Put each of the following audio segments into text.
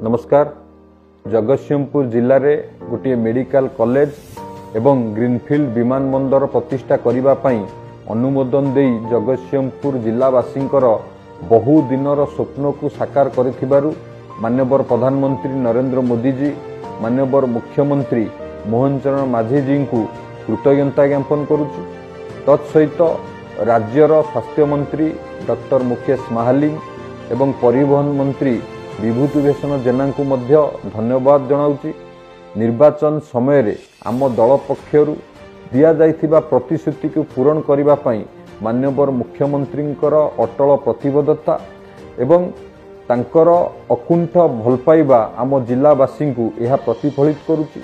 ନମସ୍କାର। ଜଗତସିଂହପୁର ଜିଲ୍ଲାରେ ଗୋଟିଏ ମେଡ଼ିକାଲ କଲେଜ ଏବଂ ଗ୍ରୀନଫିଲ୍ଡ ବିମାନ ବନ୍ଦର ପ୍ରତିଷ୍ଠା କରିବା ପାଇଁ ଅନୁମୋଦନ ଦେଇ ଜଗତସିଂହପୁର ଜିଲ୍ଲାବାସୀଙ୍କର ବହୁ ଦିନର ସ୍ୱପ୍ନକୁ ସାକାର କରିଥିବାରୁ ମାନ୍ୟବର ପ୍ରଧାନମନ୍ତ୍ରୀ ନରେନ୍ଦ୍ର ମୋଦିଜୀ, ମାନ୍ୟବର ମୁଖ୍ୟମନ୍ତ୍ରୀ ମୋହନ ଚରଣ ମାଝୀଜୀଙ୍କୁ କୃତଜ୍ଞତା ଜ୍ଞାପନ କରୁଛି। ତତ୍ସହିତ ରାଜ୍ୟର ସ୍ୱାସ୍ଥ୍ୟମନ୍ତ୍ରୀ ଡକ୍ଟର ମୁକେଶ ମହାଲିଙ୍ଗ ଏବଂ ପରିବହନ ମନ୍ତ୍ରୀ ବିଭୂତି ଭୂଷଣ ଜେନାଙ୍କୁ ମଧ୍ୟ ଧନ୍ୟବାଦ ଜଣାଉଛି। ନିର୍ବାଚନ ସମୟରେ ଆମ ଦଳ ପକ୍ଷରୁ ଦିଆଯାଇଥିବା ପ୍ରତିଶ୍ରୁତିକୁ ପୂରଣ କରିବା ପାଇଁ ମାନ୍ୟବର ମୁଖ୍ୟମନ୍ତ୍ରୀଙ୍କର ଅଟଳ ପ୍ରତିବଦ୍ଧତା ଏବଂ ତାଙ୍କର ଅକୁଣ୍ଠ ଭଲ ପାଇବା ଆମ ଜିଲ୍ଲାବାସୀଙ୍କୁ ଏହା ପ୍ରତିଫଳିତ କରୁଛି।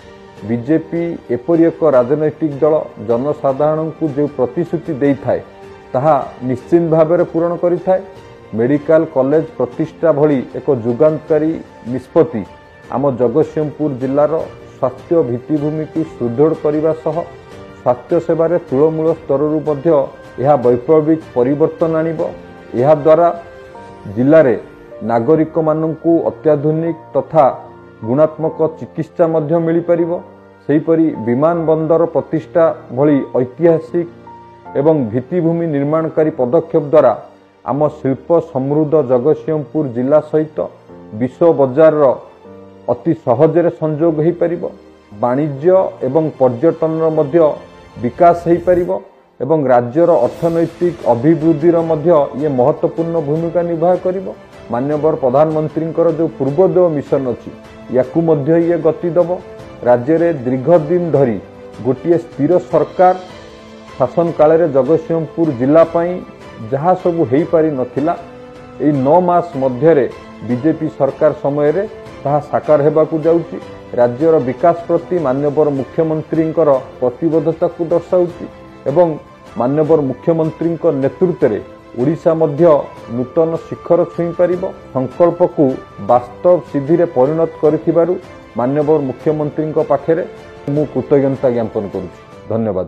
ବିଜେପି ଏପରି ଏକ ରାଜନୈତିକ ଦଳ, ଜନସାଧାରଣଙ୍କୁ ଯେଉଁ ପ୍ରତିଶ୍ରୁତି ଦେଇଥାଏ ତାହା ନିଶ୍ଚିତ ଭାବରେ ପୂରଣ କରିଥାଏ। ମେଡ଼ିକାଲ କଲେଜ ପ୍ରତିଷ୍ଠା ଭଳି ଏକ ଯୁଗାନ୍ତକାରୀ ନିଷ୍ପତ୍ତି ଆମ ଜଗତସିଂହପୁର ଜିଲ୍ଲାର ସ୍ୱାସ୍ଥ୍ୟ ଭିତ୍ତିଭୂମିକୁ ସୁଦୃଢ଼ କରିବା ସହ ସ୍ୱାସ୍ଥ୍ୟ ସେବାରେ ତୃଣମୂଳ ସ୍ତରରୁ ମଧ୍ୟ ଏହା ବୈପ୍ଳବିକ ପରିବର୍ତ୍ତନ ଆଣିବ। ଏହାଦ୍ୱାରା ଜିଲ୍ଲାରେ ନାଗରିକମାନଙ୍କୁ ଅତ୍ୟାଧୁନିକ ତଥା ଗୁଣାତ୍ମକ ଚିକିତ୍ସା ମଧ୍ୟ ମିଳିପାରିବ। ସେହିପରି ବିମାନ ବନ୍ଦର ପ୍ରତିଷ୍ଠା ଭଳି ଐତିହାସିକ ଏବଂ ଭିତ୍ତିଭୂମି ନିର୍ମାଣକାରୀ ପଦକ୍ଷେପ ଦ୍ୱାରା ଆମ ଶିଳ୍ପ ସମୃଦ୍ଧ ଜଗତସିଂହପୁର ଜିଲ୍ଲା ସହିତ ବିଶ୍ୱ ବଜାରର ଅତି ସହଜରେ ସଂଯୋଗ ହୋଇପାରିବ। ବାଣିଜ୍ୟ ଏବଂ ପର୍ଯ୍ୟଟନର ମଧ୍ୟ ବିକାଶ ହୋଇପାରିବ ଏବଂ ରାଜ୍ୟର ଅର୍ଥନୈତିକ ଅଭିବୃଦ୍ଧିର ମଧ୍ୟ ଇଏ ମହତ୍ତ୍ୱପୂର୍ଣ୍ଣ ଭୂମିକା ନିର୍ବାହ କରିବ। ମାନ୍ୟବର ପ୍ରଧାନମନ୍ତ୍ରୀଙ୍କର ଯେଉଁ ପୂର୍ବୋଦୟ ମିଶନ ଅଛି, ୟାକୁ ମଧ୍ୟ ଇଏ ଗତି ଦେବ। ରାଜ୍ୟରେ ଦୀର୍ଘ ଦିନ ଧରି ଗୋଟିଏ ସ୍ଥିର ସରକାର ଶାସନ କାଳରେ ଜଗତସିଂହପୁର ଜିଲ୍ଲା ପାଇଁ ଯାହା ସବୁ ହୋଇପାରିନଥିଲା, ଏଇ 9 ମାସ ମଧ୍ୟରେ ବିଜେପି ସରକାର ସମୟରେ ତାହା ସାକାର ହେବାକୁ ଯାଉଛି। ରାଜ୍ୟର ବିକାଶ ପ୍ରତି ମାନ୍ୟବର ମୁଖ୍ୟମନ୍ତ୍ରୀଙ୍କର ପ୍ରତିବଦ୍ଧତାକୁ ଦର୍ଶାଉଛି ଏବଂ ମାନ୍ୟବର ମୁଖ୍ୟମନ୍ତ୍ରୀଙ୍କ ନେତୃତ୍ୱରେ ଓଡ଼ିଶା ମଧ୍ୟ ନୂତନ ଶିଖର ଛୁଇଁ ପାରିବ। ସଂକଳ୍ପକୁ ବାସ୍ତବ ସିଦ୍ଧିରେ ପରିଣତ କରିଥିବାରୁ ମାନ୍ୟବର ମୁଖ୍ୟମନ୍ତ୍ରୀଙ୍କ ପାଖରେ ମୁଁ କୃତଜ୍ଞତା ଜ୍ଞାପନ କରୁଛି। ଧନ୍ୟବାଦ।